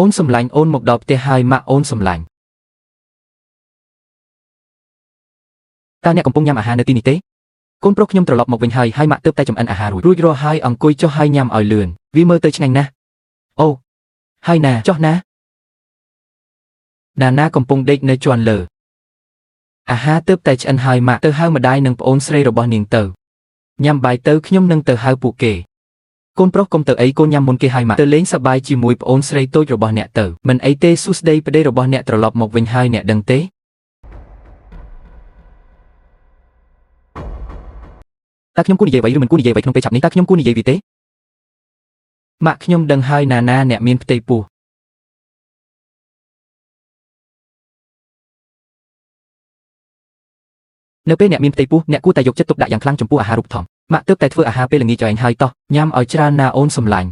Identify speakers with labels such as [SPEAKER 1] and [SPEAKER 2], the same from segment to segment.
[SPEAKER 1] អូនសំឡាញ់អូនមកដល់ផ្ទះហើយម៉ាក់អូនសំឡាញ់តើអ្នកកំពុងញ៉ាំអាហារនៅទីនេះទេកូនប្រុសខ្ញុំត្រឡប់មកវិញហើយហើយម៉ាក់ទើបតែចម្អិនអាហាររួចរួចរាល់ហើយអង្គុយចុះហើយញ៉ាំឲ្យលឿនវាមើលទៅឆ្ងាញ់ណាស់អូហើយណាចុះណាណាណាកំពុងដេកនៅជាន់លើអាហារទើបតែឆ្អិនហើយម៉ាក់ទៅហៅម្ដាយនិងប្អូនស្រីរបស់នាងទៅញ៉ាំបាយទៅខ្ញុំនឹងទៅហៅពួកគេកូនប្រុសកុំទៅអីកូនញ៉ាំមុនគេហើយម៉ាក់ទៅលេងសប្បាយជាមួយប្អូនស្រីតូចរបស់អ្នកទៅមិនអីទេសួស្តីប្តីរបស់អ្នកត្រឡប់មកវិញហើយអ្នកដឹងទេតើខ្ញុំគួរនិយាយអ្វីឬមិនគួរនិយាយអ្វីក្នុងពេលឆាប់នេះតើខ្ញុំគួរនិយាយវាទេម៉ាក់ខ្ញុំដឹងហើយណាណាអ្នកមានផ្ទៃពោះនៅពេលអ្នកមានផ្ទៃពោះអ្នកគួរតែយកចិត្តទុកដាក់យ៉ាងខ្លាំងចំពោះអាហារូបត្ថម្ភម៉ាក់ទើបតែធ្វើអាហារពេលល្ងាចឲ្យឯងហើយតោះញ៉ាំឲ្យច្រើនណាអូនសំឡាញ់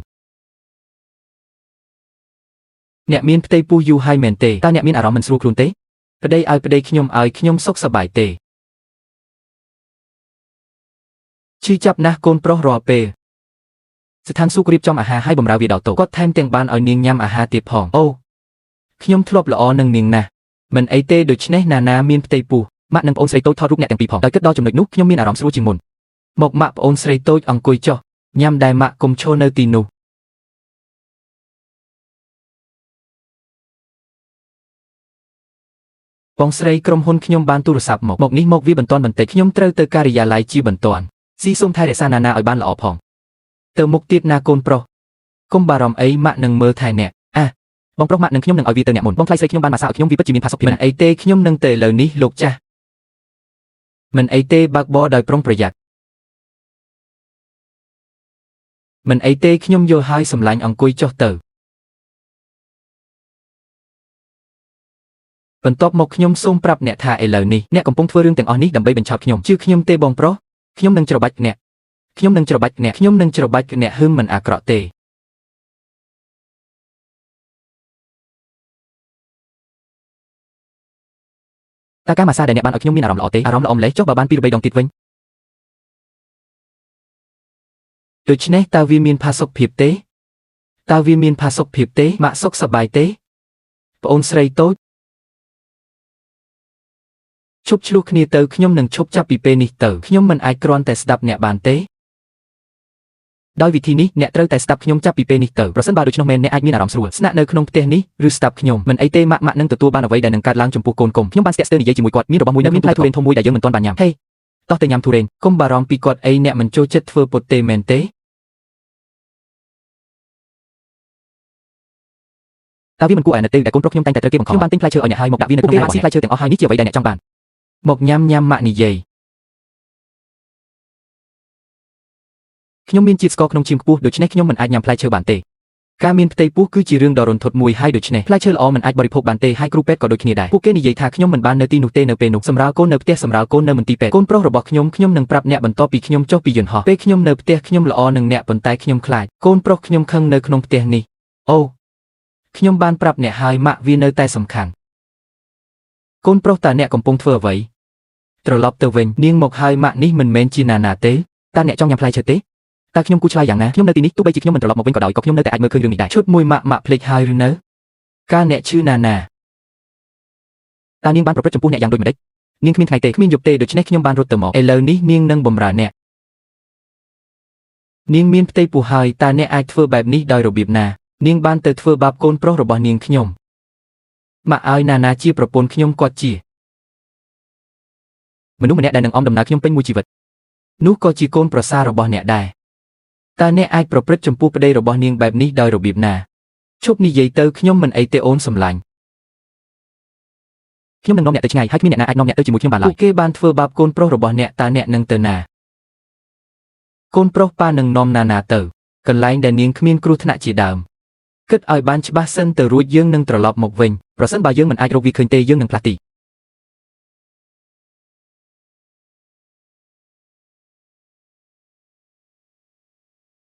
[SPEAKER 1] អ្នកមានផ្ទៃពោះយូរហើយមែនទេតើអ្នកមានអារម្មណ៍មិនស្រួលខ្លួនទេប្តីឲ្យប្តីខ្ញុំឲ្យខ្ញុំសុខសប្បាយទេឈឺចាប់ណាស់កូនប្រុសរាល់ពេលស្ថានសួគ៌រៀបចំអាហារឲ្យបម្រើវាដល់តុគាត់ថែមទាំងបានឲ្យនាងញ៉ាំអាហារទៀតផងអូខ្ញុំធ្លាប់ល្អនឹងនាងណាស់មិនអីទេដូច្នេះណាណាមានផ្ទៃពោះម៉ាក់និងប្អូនស្រីតូចថតរូបអ្នកទាំងពីរផងដោយគិតដល់ចំណុចនោះខ្ញុំមានអារម្មណ៍ស្រួលជាងមុនមកម៉ាក់ប្អូនស្រីតូចអង្គុយចុះញ៉ាំដែរម៉ាក់កុំឈរនៅទីនោះបងស្រីក្រុមហ៊ុនខ្ញុំបានទូរស័ព្ទមកមកនេះមកវាបន្ទាន់បន្តិចខ្ញុំត្រូវទៅការិយាល័យជាបន្ទាន់ស៊ីសូមថែរក្សាណាណាឲ្យបានល្អផងទៅមុខទៀតណាកូនប្រុសកុំបារម្ភអីម៉ាក់នឹងមើលថែអ្នកអាបងប្រុសម៉ាក់នឹងខ្ញុំនឹងឲ្យវាទៅអ្នកមុនបងថ្លៃស្រីខ្ញុំបានមកសាឲ្យខ្ញុំវាពិតជាមានផាសុកភាពមិនអីទេខ្ញុំនឹងទៅឥឡូវនេះលោកចាស់មិនអីទេបើកបរដោយប្រុងប្រយ័ត្នមិនអីទេខ្ញុំយល់ហើយសម្លាញ់អង្គុយចុះទៅបន្ទាប់មកខ្ញុំសូមប្រាប់អ្នកថាឥឡូវនេះអ្នកកំពុងធ្វើរឿងទាំងអស់នេះដើម្បីបញ្ឆោតខ្ញុំជឿខ្ញុំទេបងប្រុសខ្ញុំនឹងច្របាច់អ្នកខ្ញុំនឹងច្របាច់អ្នកខ្ញុំនឹងច្របាច់អ្នកហឹមមិនអាក្រក់ទេតើការម៉ាសាដែលអ្នកបានឲ្យខ្ញុំមានអារម្មណ៍ល្អទេអារម្មណ៍ល្អម្ល៉េះចុះបើបានពីរបីដងទៀតវិញដូច្នេះតើវាមានផាសុកភាពទេតើវាមានផាសុកភាពទេម៉ាក់សុខសប្បាយទេប្អូនស្រីតូចឈប់ឆ្លោះគ្នាទៅខ្ញុំនឹងឈប់ចាប់ពីពេលនេះទៅខ្ញុំមិនអាចគ្រាន់តែស្ដាប់អ្នកបានទេដោយវិធីនេះអ្នកត្រូវតែស្ដាប់ខ្ញុំចាប់ពីពេលនេះទៅប្រសិនបើដូច្នោះមែនអ្នកអាចមានអារម្មណ៍ស្រួលស្នាក់នៅក្នុងផ្ទះនេះឬស្ដាប់ខ្ញុំមិនអីទេម៉ាក់ម៉ាក់នឹងទទួលបានអ្វីដែលនឹងកើតឡើងចំពោះកូនគុំខ្ញុំបានស្ទាក់ស្ទើរនិយាយជាមួយគាត់មានរបស់មួយនៅមានផ្លែទុរេនធំមួយដែលយើងមិនទាន់បានញ៉ាំហេតោះទៅញ៉ាំទុរេនកុំបារម្ភពីគាត់អីអ្នកមិនចូលចិត្តធ្វើពុតទេមែនទេតើវាមិនគួរឲ្យអាណិតទេដែលកូនប្រុសខ្ញុំតែងតែត្រូវគេបង្ខំខ្ញុំបានទិញផ្លែឈើឲ្យអ្នកហើយមកដាក់វានៅក្នុងផ្លែឈើទាំងអស់ហើយនេះជាអ្វីដែលអ្នកចង់បានមកញ៉ាំញ៉ាំម៉ាក់និយាយខ្ញុំមានជាតិស្ករក្នុងឈាមខ្ពស់ដូច្នេះខ្ញុំមិនអាចញ៉ាំផ្លែឈើបានទេការមានផ្ទៃពោះគឺជារឿងដ៏រន្ធត់មួយហើយដូច្នេះផ្លែឈើល្អមិនអាចបរិភោគបានទេហើយគ្រូពេទ្យក៏ដូចគ្នាដែរពួកគេនិយាយថាខ្ញុំមិនបាននៅទីនោះទេនៅពេលនោះសម្រាលកូននៅផ្ទះសម្រាលកូននៅមន្ទីរពេទ្យកូនប្រុសរបស់ខ្ញុំខ្ញុំនឹងប្រាប់អ្នកបន្ទាប់ពីខ្ញុំចុះពីយន្តហោះពេលខ្ញុំនៅផ្ទះខ្ញុំល្អនឹងអ្នកប៉ុន្តែខ្ញុំខ្លាចកូនប្រុសខ្ញុំខឹងនៅក្នុងផ្ទះនេះអូខ្ញុំបានប្រាប់អ្នកហើយម៉ាក់វានៅតែសំខាន់កូនប្រុសតើអ្នកកំពុងធ្វើអ្វីត្រឡប់ទៅវិញនាងមកហើយម៉ាក់នេះមិនមែនជាណាណាទេតើអ្នកចង់ញ៉ាំផ្លែឈើទេតើខ្ញុំគួរឆ្លើយយ៉ាងណាខ្ញុំនៅទីនេះទោះបីជាខ្ញុំមិនត្រឡប់មកវិញក៏ដោយក៏ខ្ញុំនៅតែអាចមើលឃើញរឿងនេះដែរឈុតមួយម៉ាក់ម៉ាក់ភ្លេចហើយឬនៅកាលអ្នកឈឺណាណាតើនាងបានប្រព្រឹត្តចំពោះអ្នកយ៉ាងដូចម្តេចនាងគ្មានថ្ងៃទេគ្មានយប់ទេដូច្នេះខ្ញុំបានរត់ទៅមកឥឡូវនេះនាងនឹងបម្រើអ្នកនាងមានផ្ទៃពោះហើយតើអ្នកអាចធ្វើបែបនេះដោយរបៀបណានាងបានទៅធ្វើបាបកូនប្រុសរបស់នាងខ្ញុំម៉ាក់ឲ្យណាណាជាប្រពន្ធខ្ញុំគាត់ជាមនុស្សម្នាក់ដែលនឹងអមដំណើរខ្ញុំពេញមួយជីវិតនោះក៏ជាកូនប្រសាររបស់អ្នកដែរតើអ្នកអាចប្រព្រឹត្តចំពោះប្តីរបស់នាងបែបនេះដោយរបៀបណាឈប់និយាយទៅខ្ញុំមិនអីទេអូនសម្លាញ់ខ្ញុំនឹងនាំអ្នកទៅឆ្ងាយហើយគ្មានអ្នកណាអាចនាំអ្នកទៅជាមួយខ្ញុំបានឡើយពួកគេបានធ្វើបាបកូនប្រុសរបស់អ្នកតើអ្នកនឹងទៅណាកូនប្រុសប៉ានឹងនាំណាណាទៅកន្លែងដែលនាងគ្មានគ្រោះថ្នាក់ជាដើមគិតឲ្យបានច្បាស់សិនទៅរួចយើងនឹងត្រឡប់មកវិញប្រសិនបើយើងមិនអាចរកវាឃើញទេយើងនឹងផ្លាស់ទី